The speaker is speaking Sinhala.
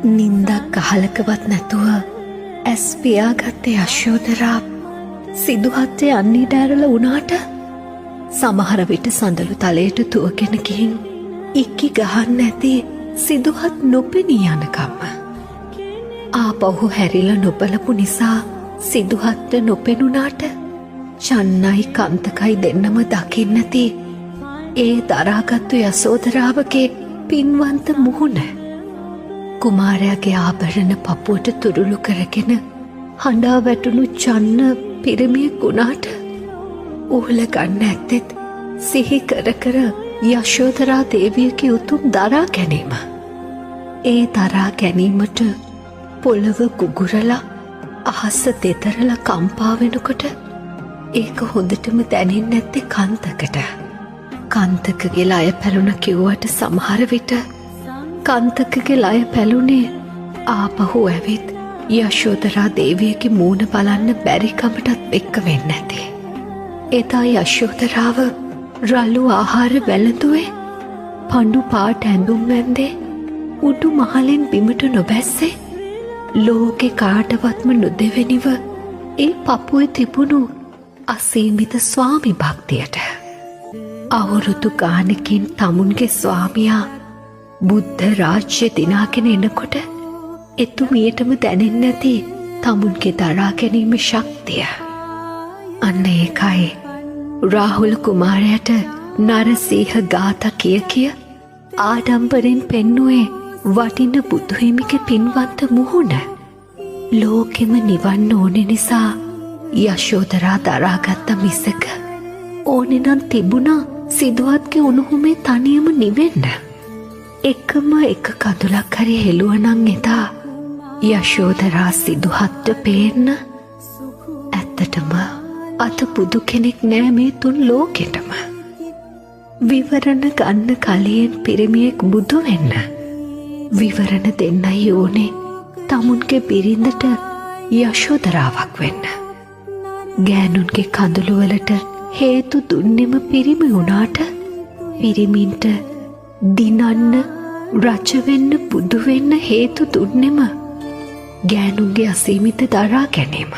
නින්දක් අහලකවත් නැතුව ඇස් පියාගත්තේ යශෝදරා සිදුහත් යන්න ඉඩ ඇරලා වුණාට සමහර විට සඳලු තලයට තුවගෙන ගිහින් ඉක්කි ගහන්න ඇති සිදුහත් නොපෙනී යනකම්ම. ආපහු හැරිලා නොබලපු නිසා සිදුහත්ට නොපෙනුනාට චන්නයි කන්තකයි දෙන්නම දකින්න ඇති ඒ දරාගත්තු යසෝදරාවගේ පින්වන්ත මුහුණ. කුමාරයාගේ ආභරණ පපුවට තුරුළු කරගෙන හඬා වැටුණු චන්න පිරිමියෙක් වුණාට උහුල ගන්න ඇත්තෙත් සිහි කර කර යශෝදරා දේවියගේ උතුම් දරා ගැනීම. ඒ දරා ගැනීමට පොළව ගුගුරලා අහස දෙතරලා කම්පා වෙනකොට ඒක හොඳටම දැනෙන්නේ නැත්තේ කන්තකට. කන්තකගේ ලය පැලුණ කිව්වට සමහර විට කන්තකගේ ලය පැලුනේ ආපහු ඇවිත් යශෝදරා දේවියගේ මූණ බලන්න බැරි කමටත් එක්ක වෙන්න ඇති. එදා යශෝදරාව රළු ආහාර වැළඳුවේ, පඳු පාට ඇඳුම් ඇන්දේ, උඩු මහලෙන් බිමට නොබැස්සේ ලෝකෙ කාටවත්ම නොදෙවෙනිව ඒ පපුවේ තිබුණු අසීමිත ස්වාමි භක්තියට. අවුරුදු ගානකින් තමුන්ගේ ස්වාමියා බුද්ධ රාජ්‍ය දිනාගෙන එනකොට එතුමියටම දැනෙන්නේ නැති තමුන්ගේ දරා ගැනීම ශක්තිය. අන්න ඒකයි රාහුල කුමාරයාට නරසීහ ගාථා කිය කිය ආඩම්බරෙන් පෙන්නුවේ වටින බුදුහිමිගේ පින්වන්ත මුහුණ. ලෝකෙම නිවන්න ඕනේ නිසා යශෝදරා දරාගත්ත මිසක ඕනේ නම් තිබුණා සිදුහත්ගේ උණුහුමේ තනියම නිවෙන්න. එකම එක කඳුලක් හරි හෙළුවනම් එදා යශෝදරා සිදුහත්ට පේන්න ඇත්තටම අත බුදු කෙනෙක් නෑ මේ තුන් ලෝකෙටම. විවරණ ගන්න කලියෙන් පිරිමියෙක් බුදු වෙන්න. විවරණ දෙන්නයි ඕනේ තමුන්ගේ බිරිඳට යශෝදරාවක් වෙන්න. ගෑනුන්ගේ කඳුළු වලට හේතු දුන්නෙම පිරිමි වුණාට පිරිමින්ට දිනන්න, රජ වෙන්න, බුදු වෙන්න හේතු දුන්නෙම ගෑනුන්ගේ අසීමිත දරා ගැනීම.